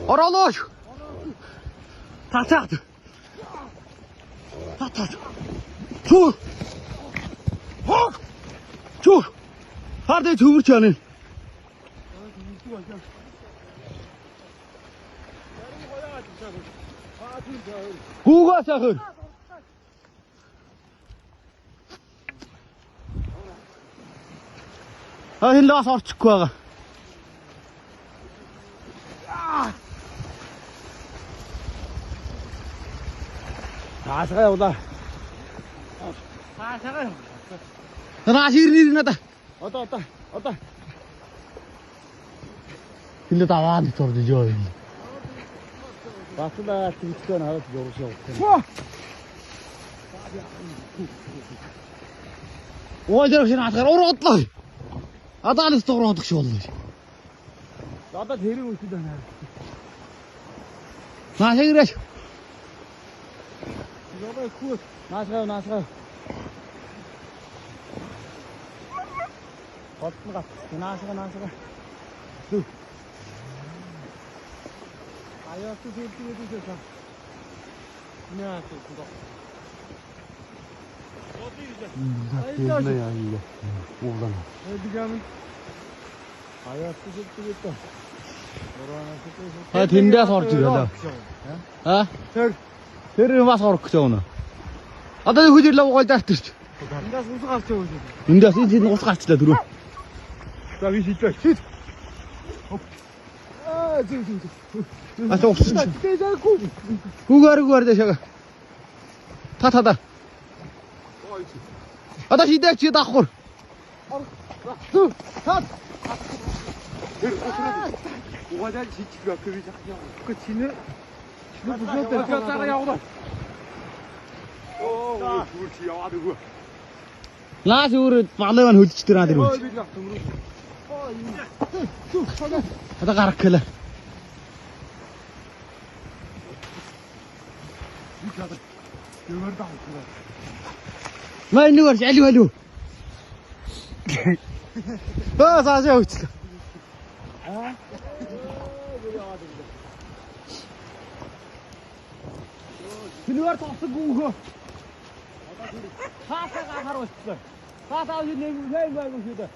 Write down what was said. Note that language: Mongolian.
Оролоош. Татаад. Татаад. Чүү. Хог. Чүү. Хардыг төвөрч яана. Гүүгээс ахыр. А энэ бас орчихгүй байгаа. Наашгаа явуулаа. Цаашаа. Нааш ирнэ ирнэ надаа. Одоо одоо одоо. Тэнд даваад зурж ёо юм. Батлаа тэгтгэн хараад зурж явах. Угаалж шинэ хатгаар уруудлаа. Адаалс зуруудах шиг боллоо. Одоо тэрийг үлдээд байна. Нааш ирээш. Жобай хүү. Наашгаа наашгаа. Голдон гац. Наашгаа наашгаа. Зү. Аяа чи хэлдэг үү чам. Наа чи. Яа яа. Уулаа. Эдгамэн. Аяа чи хэлдэг үү? А тэндээс орж ирлээ. А? Тэр Тэр бас орох гэж байна. Одоо хөл ирлээ угаал дартэрч. эндээс ус гарч явуу. Эндээс энэ тэнд ус гарчлаа дөрөв. За би шийдлээ. Шийд. Аа зүг зүг зүг. А чи усан чи. Тэжээгүй. Гүгээр гүгээр дэшээ. Та та та. Одоо шидээч чи даахгүй. Зүг. Тат. Тэр угаалаа шийдэх байх гэж яах юм. Гэхдээ чинээ чинээ бүлээд дараа явуулаа. Оо зүгээр чи яваад өгөө. Наас өөр баглаа маань хөлж тэр аа дөрөв. Би нэг төмрөө. Зүг. Зүг. Одоо гарах гэлээ. Би чадах. Дэвэр даа. Маа нэг орч алив алив. Аа цаашаа өгчлээ. Тэрнээр тосон гүнхөө. Хаасаа гахаар болчихлоо. Хаасаа нэг нэг нэг шүү дээ.